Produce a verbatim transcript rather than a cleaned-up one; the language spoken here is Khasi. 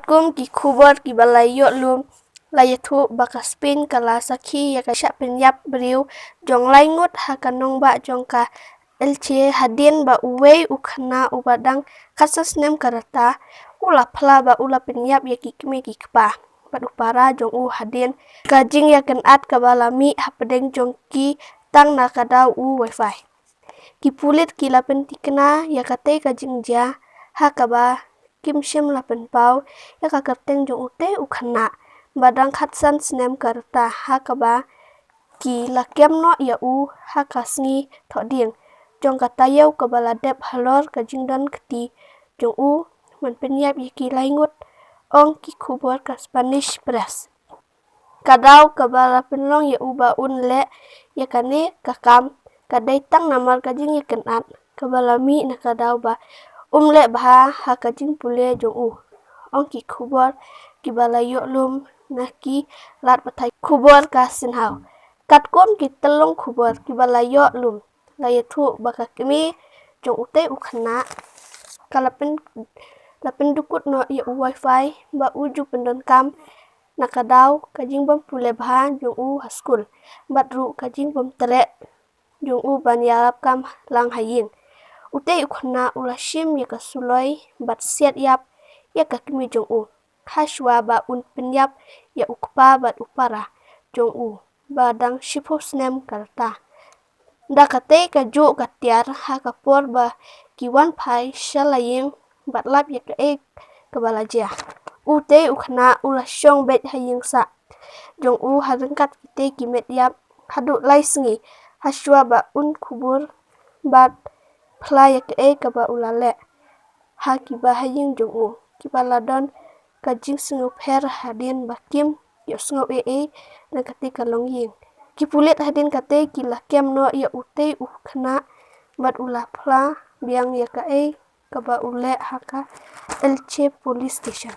Kum ki khubor kiba la ïoh lum, la ïathuh ba ka Spain ka la sakhi ïa ka shah pynïap briew jong lai ngut ha ka nongbah jong ka Elche hadien ba uwei u khynnah uba dang khatsan snem ka rta u la phla ba u la pynïap ïa ki kmie ki kpa bad u para jong u hadien ka jingïakynad kaba la mih hapdeng jong ki tang na ka daw u wifi. Ki pulit ki la pyntikna ïa katei ka jingjia ha kaba kim shym la pynpaw ïa ka kyrteng jong utei u khynnah ba dang khatsan snem ka rta ha kaba ki la kem noh ïa u ha ka sngi Thohdieng jong ka taïew kaba la dep halor ka jingdon kti jong u ban pynïap ïa ki lai ngut, ong ki khubor ka Spanish Press. Ka daw kaba la pynlong ïa u ba un leh ïa kane ka kam ka dei tang namar ka jingïakynad kaba la mih na ka daw ba um leh bha ha ka jingpule jong u, ong ki khubor kiba la ïoh lum na ki lad pathai khubor ka Sinhaw. Katkum ki tyllong khubor kiba la ïoh lum, la ïathuh ba ka kmie jong utei u khynnah ka la pyn la pyndukut noh ïa u wifi ba u ju pyndonkam na ka daw ka jingbym pule bha jong u ha skul bad ruh ka jingbym treh jong u ban ïarap kam lang ha ïing. Utei u khynnah u la shim ïa ka suloi bad siat ïap ïa ka kmie jong u ha shuwa ba un pynïap ïa u kpa bad u para jong u ba dang shiphew snem ka rta. Da katei ka juh ka tiar ha ka por ba ki wan phai sha la ïing bad lap ïa kaei kaba la jia. Utei u khynnah u la shong beit ha ïing sah jong u ha ryngkat kitei ki met ïap haduh lai sngi ha shuwa ba un khubor bad phla ïa kaei kaba u la leh ha kiba ha ïing jong u kiba la don ka jingsngewpher hadien ba kim ïohsngew ei ei na katei ka longïing. Ki pulit hadien katei ki la kem noh ïa utei u khynnah bad u la phla biang ïa kaei kaba u leh ha ka Elche Police Station.